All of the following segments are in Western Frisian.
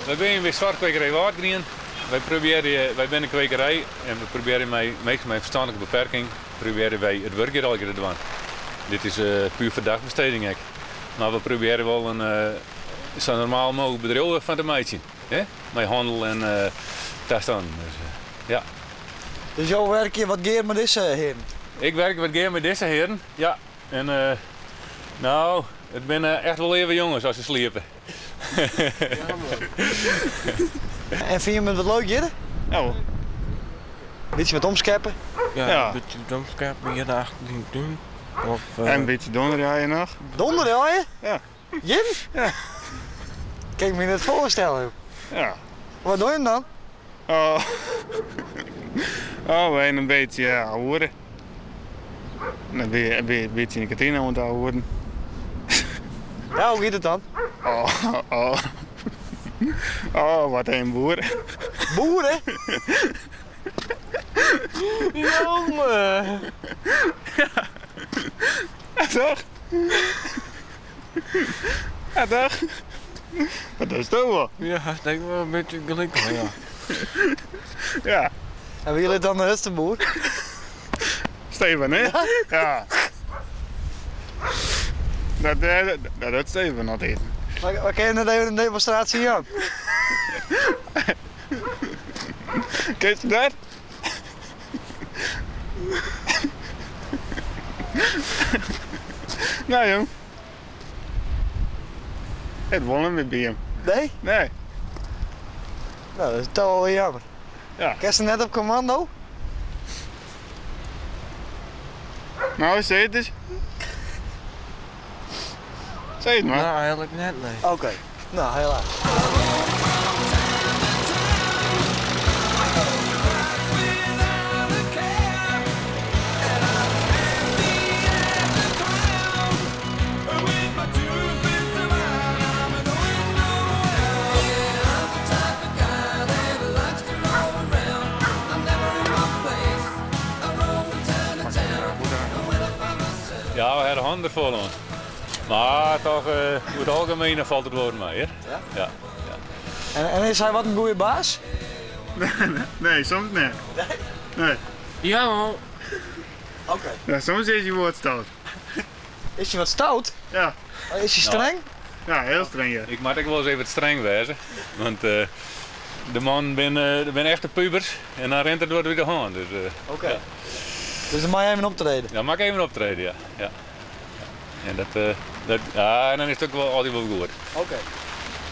Wy binne by Soarchkwekerij Wâldgrien. Wy probearje, wy binne in kwekerij en we probearje mei minsken mei in ferstanlike beperking probearje wy it wurk hjir allegear te dwaan. Dit is puer foar dagbesteding ek. Mar we probearje wol in sa normaal mooglik bedriuw fan te meitsjen. Hè? Mei hannel en tastannen. Dus, ja. Dus jo werkje wat gear mei dizze hearen? Ik werk wat gear mei dizze hearen, ja. En no, it binne echt wol leave jonges as se sliepe. En fine jim it wat leuk hjir? Ja wol. Bytsje wat omskeppe? Ja, in bytsje wat omskeppe hjir achter yn de tún. Of, En in bytsje donderjeie noch. Donderjeie? Ja. Jim? Ja. Kin ik my net foarstelle. Ja. Wat dogge jim dan? Oh, oh wy in bytsje ouwehoere. In bytsje nikotine oan it ouwehoeren. Ja, hoe giet it dan? Oh, oh. Oh, wat in boer. Boeren? Jonge! Ja. Ja, toch? Ja, toch? Dat is toch wol? Ja, dat denk ik wel in bytsje gelyk, ja. Ja. En wie lit dan de hurdste boer? Steven, hè? Ja. Dat, dat docht Steven altyd. Mar kin je net even in demonstraasje jaan? Kinst dat? Nou jong. It wol net mear by him. Nee? Nee. Nou, dat is toch wel weer jammer. Ja. Kinst net op kommando? Nou, sis it ris. Sis it mar. Nou, eigenlik net, nee. Oké. Nou, helaas. Ja, we ha de hannen der fol oan. Mar toch, oer it algemien falt it wol mei, hear. Ja? Ja. En is hy wat in goede baas? Nee, soms net. Nee? Ja. Oké. Ja, soms is hy wat stout. Is hy wat stout? Ja. Is hy streng? Ja, hiel streng, ja. Ik moat ek wolris even wat streng wêze, want de mannen binne, binne echte pubers en dan rint it wat út de hân. Dus, Oké. ja. Dus dan moat je even optrede? Dan moat ik even optrede, ja. Ja. En dat, dat, ja, en dan is it ek wol altyd wol goed. Oké.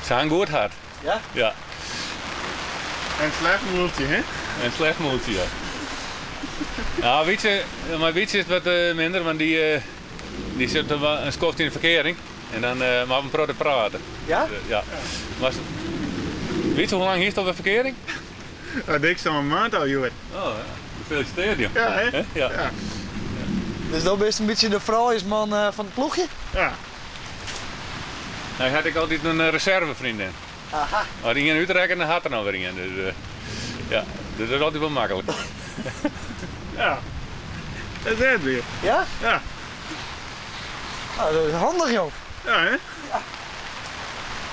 Se ha in goed hert. Ja? Ja. En slecht moeltsje, hè? En slecht moeltsje, ja. Nou, Wietse, mei Wietse is it wat minder, want dy, dy sit in skoft yn de ferkearing en dan moatte we in protte prate. Ja? Ja. Mar, Wietse, hoe lang hiest al de ferkearing? Dat ik zo'n maand al, joh. Oh, ja. Gefeliciteerd, joh. Ja, hè? Ja. Ja. Dus dan bist in bytsje de frouljusman fan it ploechje? Ja. Hy hat ek altyd in reservefreondin. Aha. As ien útrekket, dan hat er noch wer ien. Dus ja, dus dat is altyd wol maklik. Ja. Dat is it weer. Ja? Ja. Nou, dat is handich, jong. Ja, hè? Ja.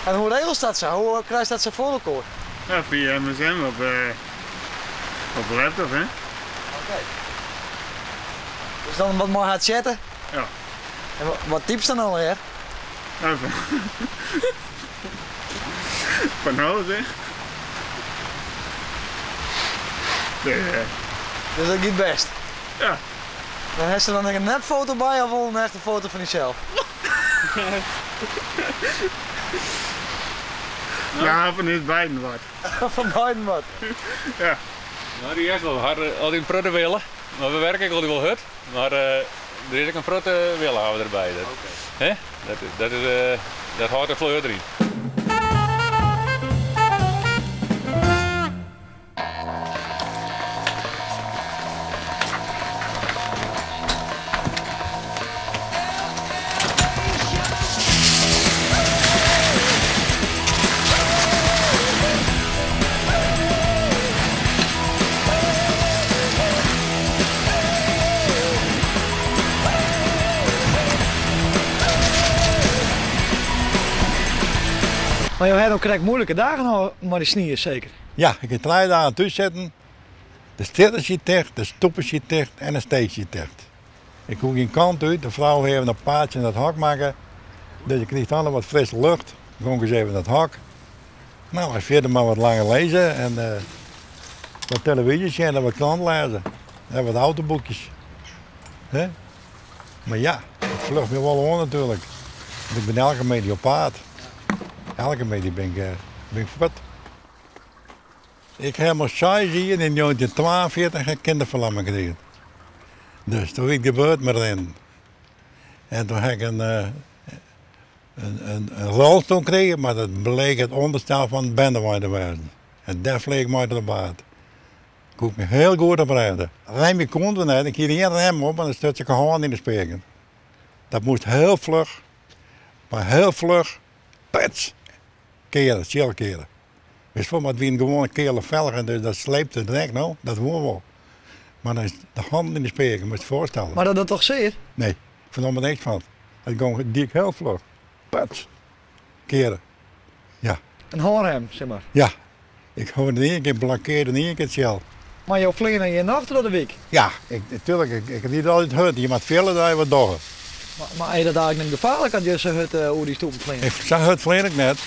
En hoe regelst dat sa? Hoe krijst dat sa foar elkoar? Ja, fia MSN op, op de laptop, hè? Oké. Dus dan wat mei har chatte? Ja. En wat typst dan allegear? Ja, fan alles, hè? Nee. Dus dat giet bêst? Ja. Dan hast der dan ek in nepfoto by of wol in echte foto fan dysels? Ja, fan ús beiden wat. Fan beiden wat? Ja. No, dy is wol hard, altyd in protte wille. Mar we werke ek altyd wol hurd. Mar der is ek in protte wille hawwe we derby. Dat, hè? Dat, dat, is, dat hâldt de fleur deryn. Mar jo hawwe no krekt muoilike dagen hân mei de snie seker? Ja, ik ha trije dagen thús sitten. De strjitte siet ticht, de stoepe siet ticht en de steech siet ticht. Ik koe gjin kant út, de frou hie even in paadsje yn it hok makke. Dus ik krige dan noch wat frisse lucht. Gong ik ris even yn it hok. No, en fierder mar wat langer lizze en wat televyzje sjen en wat krant lêze. En wat autoboekjes. Hè? Mar ja, it fljocht my wol oan natuerlik. Want ik bin elke middei op paad. Elke middei bin ik, bin ik fuort. Ik ha mei seis jier yn njoggentjintwaenfjirtich in kinderferlamming krigen. Dus doe wie ik de beurt mei rinnen. En doe ha ik in, in, in rolstoel krigen, mar dat bleek it ûnderstel fan in bernewein te wêzen. En dêr fleach ik mei troch paad. Koe ik my hiel goed op rêde. Remje koene we net, ik hie der gjin rem op, want dan stuts ik de hân yn de speaken. Dat moast hiel fluch, mar hiel fluch, pets, keare, tsjil keare. Witst wol, mar it wiene gewoane keale felgen, dus dat sleepte direkt no, dat woe wol. Mar dan is de hannen yn de speaken, moatst je foarstelle. Mar dat docht toch sear? Nee, ik fernom der niks fan. It gong die ik hiel fluch. Pets, keare. Ja. In hânrem, sis mar. Ja. Ik hâld in ien kear blokkearde in ien kear tsjil. Mar jo fleane hjir noch troch de wyk? Ja, ik, tuurlijk, ik, ik ried altyd hurd. Je moat fiele dat je wat dogge. Mar, mar is dat eigentlik net gefaarlik as je sa hurd oer dy stoepen fleane? Ik, sa hurd flean ik net.